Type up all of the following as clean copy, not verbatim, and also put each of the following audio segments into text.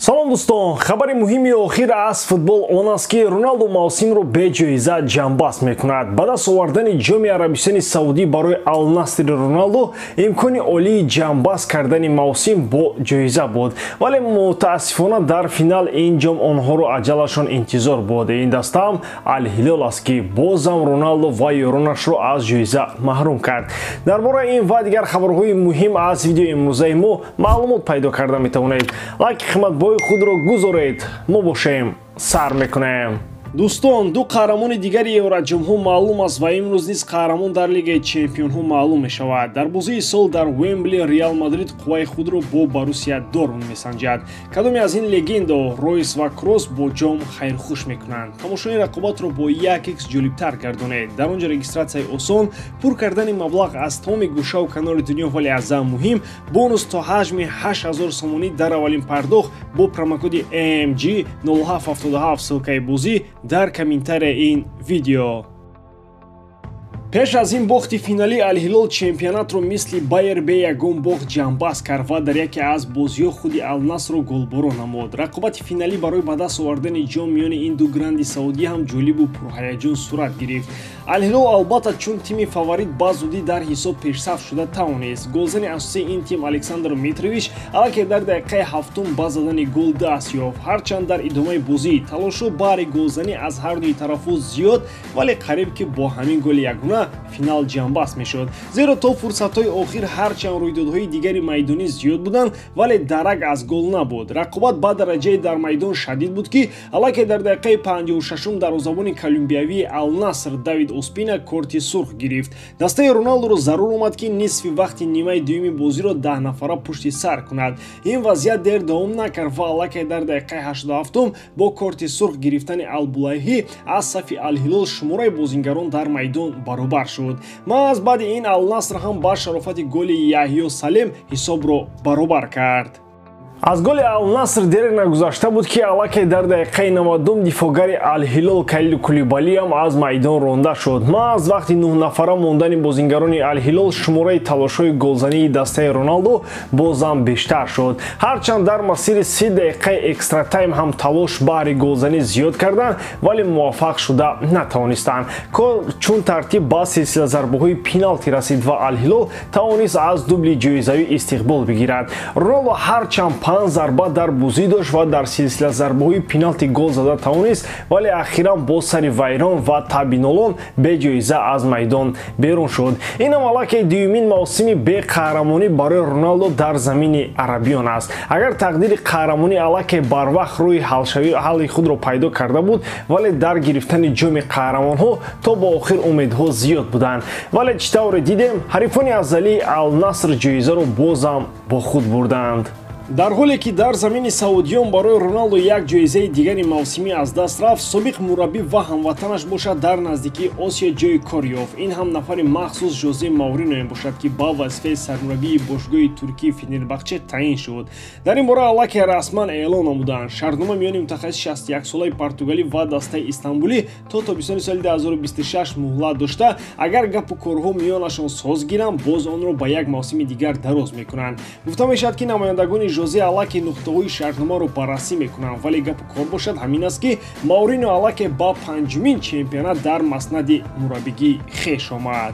Салом дӯстон, хабари муҳими охир аз футбол он аст, ки Роналду мавсимро беҷоиза ҷамъбаст мекунад. Ба даст овардани ҷоми Арабистони Саудӣ барои Алнасри Роналду имкони олии ҷамъбаст кардани мавсим бо ҷоиза буд, вале мутаассифона дар финал ин ҷом онҳоро аҷалашон интизор буд. Ин дастаам Алҳилол аст, ки бозам Роналду ва ёронашро аз ҷоиза маҳрум кард. Дар бораи ин ва дигар хабарҳои муҳим аз видеои имрӯзаи мо маълумот пайдо карда метавонед. Лайки қиматбои худро гузоред, мо бошем сар мекунем. Дӯстон, ду қаҳрамони дигари Евроҷомҳо маълум аст ва имрӯз низ қаҳрамон дар Лигаи Чемпионҳо маълум мешавад. Дар бозии сол дар Уембли Реал Мадрид қувваи худро бо Боруссия Дортмунд месанҷад. Кадоме аз ин легендао Ройс ва Кросс бо ҷом хайрхуш мекунанд? Тамошои рақобатро бо 1x ҷолибтар гардонед. Дар он ҷо регистратсияи осон, пур кардани маблағ аз тамоми гӯшаву канори дунё, вале аз ҳама муҳим бонус то ҳаҷми 8000 сомонӣ дар аввалин пардохт бо промокоди AMG 0777. Ссылкаи бозӣ дар комментария ин видео. Пеш аз ин бохти финалӣ Алҳилол чемпионатро мисли Байер бе ягон бохт ҷамъбаст кард ва дар яке аз бозиҳо худи Алнасрро голборо намуд. Рақобати финалӣ барои ба даст овардани ҷом миёни ин ду гранди саудӣ ҳам ҷолибу пурҳаяҷон сурат гирифт. Алҳилол албатта чун тими фаворит ба зудӣ дар ҳисоб пешсаф шуда тавонист. Голзани асосии ин тим Александр Митрович аллакай дар дақиқаи ҳафтум ба задани гол даст ёфт. Ҳарчанд дар идомаи бозӣ талошҳо баҳри голзанӣ аз ҳардуи тарафҳо зиёд, вале қариб ки бо ҳамин голи ягона финал ҷамъбаст мешуд. Зеро то фурсатҳои охир ҳарчанд рӯйдодҳои дигари майдонӣ зиёд буданд, вале дарак аз гол набуд. Рақобат ба дараҷае дар майдон шадид буд, ки аллакай дар дақиқаи 56-ум дарвозабони колумбиявии Алнаср Давид Оспина корти сурх гирифт. Дастаи Роналдуро зарур омад, ки нисфи вақти нимаи дуюми бозиро 10 нафара пушти сар кунад. Ин вазъият дер давом накард ва аллакай дар дақиқаи 87-ум бо корти сурх гирифтани Албулайҳӣ аз сафи Алҳилол шумораи бозингарон дар майдон баробар шуд. Маҳз баъди ин Алнаср ҳам ба шарофати голи Яҳё Салем ҳисобро баробар кард. Аз голи Алнаср дере нагузашта буд, ки аллакай дар дақиқаи 90-ум дифоъгари Алҳилол Калиду Кулибалиам аз майдон ронда шуд. Маҳз вақти нӯҳнафара мондани бозингарони Алҳилол шумораи талошҳои голзании дастаи Роналду бозам бештар шуд. Ҳарчанд дар масири 30 дақиқаи экстратайм ҳам талош баҳри голзанӣ зиёд карданд, вале муваффақ шуда натавонистанд. Кор чун тартиб ба силсила зарбаҳои пеналти расид ва Алҳилол тавонист аз дубли ҷоизавӣ истиқбол бигирад. Роналдо ҳарчанд панҷ зарба дар бозӣ дошт ва дар силсила зарбаҳои пеналти гол зада тавонист, вале ахиран бо сари вайрон ва табинолон беҷоиза аз майдон берун шуд. Инам аллакай дуюмин мавсими беқаҳрамонӣ барои Роналдо дар замини арабиён аст. Агар тақдири қаҳрамонӣ аллакай барвақт рӯи ҳалли худро пайдо карда буд, вале дар гирифтани ҷоми қаҳрамонҳо то ба охир умедҳо зиёд буданд. Вале чӣ тавре дидем, ҳарифони азалии Алнаср ҷоизаро бозам бо худ бурданд. Дар ҳоле ки дар замини саудиён барои Роналдо як ҷоизаи дигари мавсимӣ аз даст рафт, собиқ мураббӣ ва ҳамватанаш бошад дар наздикии Осиё ҷои кор ёфт. Ин ҳам нафари махсус Жозе Маурино мебошад, ки ба вазифаи сармураббии бошгоҳи туркии Фенербахче таъин шуд. Дар ин бора аллакай расман эълон намуданд. Шартнома миёни мутахассиси 61-солаи португалӣ ва дастаи истанбулӣ то тобистони соли 2026 муҳлат дошта, агар гапу корҳо миёнашон соз гиранд, боз онро ба як мавсими дигар дароз мекунанд. Гуфта мешавад, ки намояндагони Жозе аллакай нуқтаҳои шартномаро баррасӣ мекунанд, вале гапу кор бошад ҳамин аст, ки Маурино аллакай ба панҷумин чемпионат дар маснади мураббигии хеш омад.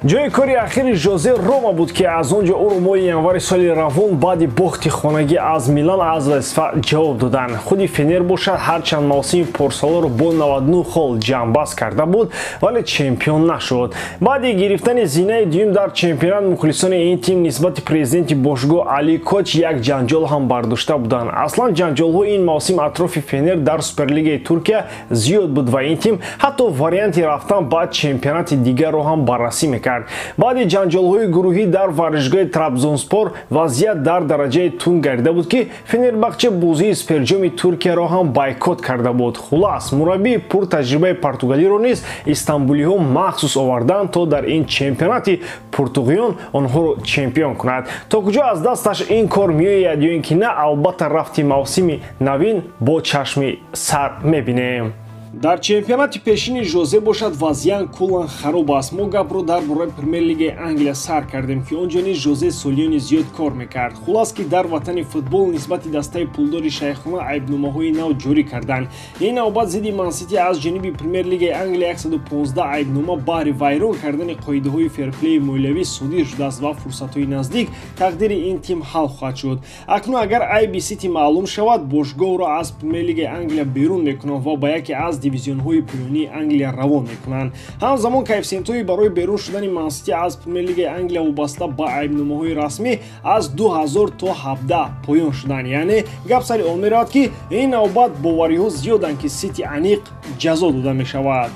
Ҷои кори ахири Жозе Рома буд, ки аз он ҷо ӯро моҳи январи соли равон баъди бохти хонагӣ аз Милан аз вазифа ҷавоб доданд. Худи Фенер бошад, ҳарчанд мавсими порсоларо бо 99 хол ҷамъбаст карда буд, вале чемпион нашуд. Баъди гирифтани зинаи дуюм дар чемпионат мухлисони ин тим нисбати президенти бошгоҳ Али Коч як ҷанҷол ҳам бардошта буданд. Аслан ҷанҷолҳои ин мавсим атрофи Фенер дар Суперлигаи Туркия зиёд буд ва ин тим ҳатто варианти рафтан ба чемпионати дигарро ҳам баррасӣ мекард. Баъди ҷанҷолҳои гурӯҳӣ дар варзишгоҳи Трабзонспор вазъият дар дараҷаи тунд гардида буд, ки Фенербахче бозии Суперҷоми Туркияро ҳам бойкот карда буд. Хулас, мураббии пуртаҷрибаи португалиро низ истанбулиҳо махсус оварданд, то дар ин чемпионати пуртуғиён онҳоро чемпион кунад. То куҷо аз дасташ ин кор меояд ё ин ки на, албатта рафти мавсими навин бо чашми сар мебинем. Дар чемпионати пешини Жозе бошад, вазъиян куллан хароб аст. Мо гапро дар бораи Премер-лигаи Англия сар кардем, ки он ҷо низ Жозе солиёни зиёд кор мекард. Хулас ки дар ватани футбол нисбати дастаи пулдори шайхона айбномаҳои нав ҷорӣ карданд. Ин навбат зидди Мансити аз ҷониби Премер-лигаи Англия 115 айбнома баҳри вайрон кардани қоидаҳои ферплеи молиявӣ содир шудааст ва фурсатҳои наздик тақдири ин тим ҳал хоҳад шуд. Акнун агар айби Сити маълум шавад, бошгоҳро аз Премер-лигаи Англия берун мекунанд ва ба яке аз дивизионҳои поёнии Англия равон мекунанд. Ҳамзамон коэффисиентҳои барои берун шудани Мансити аз Премер-лигаи Англия вобаста ба айбномаҳои расмӣ аз 2000 то 17 поён шуданд. Яъне гап сари он меравад, ки ин навбат бовариҳо зиёданд, ки Сити аниқ ҷазо дода мешавад.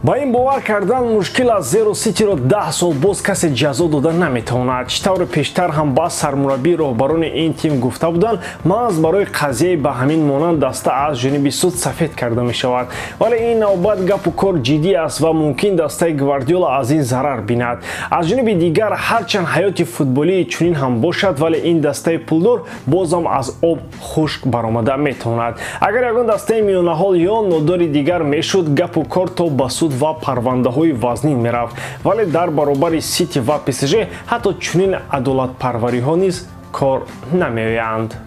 Ба ин бовар кардан мушкил аст, зеро Ситиро 10 сол боз касе ҷазо дода наметавонад. Чӣ тавре пештар ҳам ба сармураббии роҳбарони ин тим гуфта буданд, маҳз барои қазияи ба ҳамин монанд даста аз ҷониби суд сафед карда мешавад. Вале ин навбат гапу кор ҷиддӣ аст ва мумкин дастаи Гвардиола аз ин зарар бинад. Аз ҷониби дигар, ҳарчанд ҳаёти футболии чунин ҳам бошад, вале ин дастаи пулдор бозам аз об хушк баромада метавонад. Агар ягон дастаи миёнаҳол ё нодори дигар мешуд, гапу кор то ба суд ва парвандаҳои вазнин мерафт, вале дар баробари Сити ва ПСЖ ҳатто чунин адолатпарвариҳо низ кор намеоянд.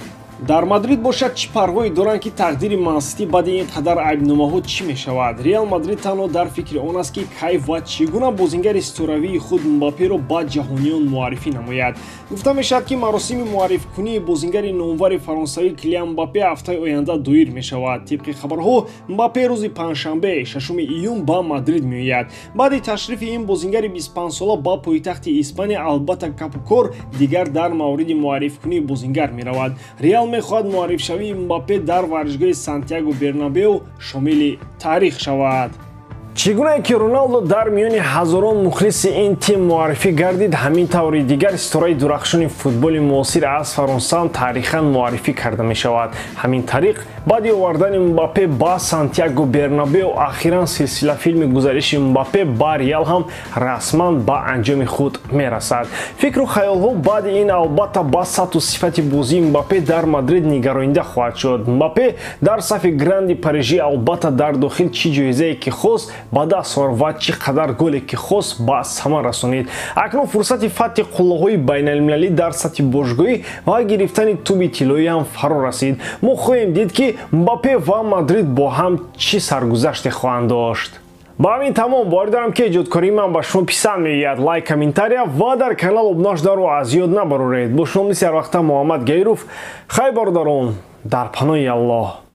Дар Мадрид бошад, чӣ парвое доранд, ки тақдири Мансити баъди ин қадар айбномаҳо чӣ мешавад? Реал Мадрид танҳо дар фикри он аст, ки кай ва чӣ гуна бозингари ситоравии худ Мбапперо ба ҷаҳониён муаррифӣ намояд. Гуфта мешавад, ки маросими муаррифкунии бозингари номвари фаронсавӣ Килиан Мбаппе ҳафтаи оянда доир мешавад. Тибқи хабарҳо, Мбаппе рӯзи панҷшанбе, 6 июн ба Мадрид меояд. Баъди ташрифи ин бозингари 25сола ба пойтахти Испания, албатта гапу кор дигар дар мавриди муаррифкунии бозингар меравад. Реал мехоҳад муаррифшавии Мбаппе дар варзишгоҳи Сантьяго Бернабеу шомили таърих шавад. Чӣ гунае ки Роналдо дар миёни ҳазорон мухлиси ин тим муаррифӣ гардид, ҳамин таври дигар ситораи дурахшони футболи муосир аз Фаронса таърихан муаррифӣ карда мешавад. Ҳамин тариқ, баъди овардани Мбаппе ба Сантьяго Бернабеу, ахиран силсилафилми гузариши Мбаппе ба Реал ҳам расман ба анҷоми худ мерасад. Фикру хаёлҳо баъди ин албатта ба сатҳу сифати бозии Мбаппе дар Мадрид нигаронида хоҳад шуд. Мбаппе дар сафи гранди парижӣ албатта дар дохил чӣ ҷоизае ки хост ба даст овард ва чӣ қадар голе ки хост ба самар расонид. Акнун фурсати фатҳи қуллаҳои байналмилалӣ дар сатҳи бошгоҳӣ ва гирифтани тӯби тиллоӣ ҳам фаро расид. Мо хоҳем дид, ки Мбаппе ва Мадрид бо ҳам чӣ саргузаште хоҳанд дошт. Ба ҳамин тамом. Боварӣ дорам, ки эҷодкории ман ба шумо писанд меояд. Лайк, комментария ва дар канал обуна шуданро аз ёд набароред. Бо шумо мисли ҳарвақта Муҳаммад Гаиров. Хайр, бародарон, дар паноҳи Аллоҳ.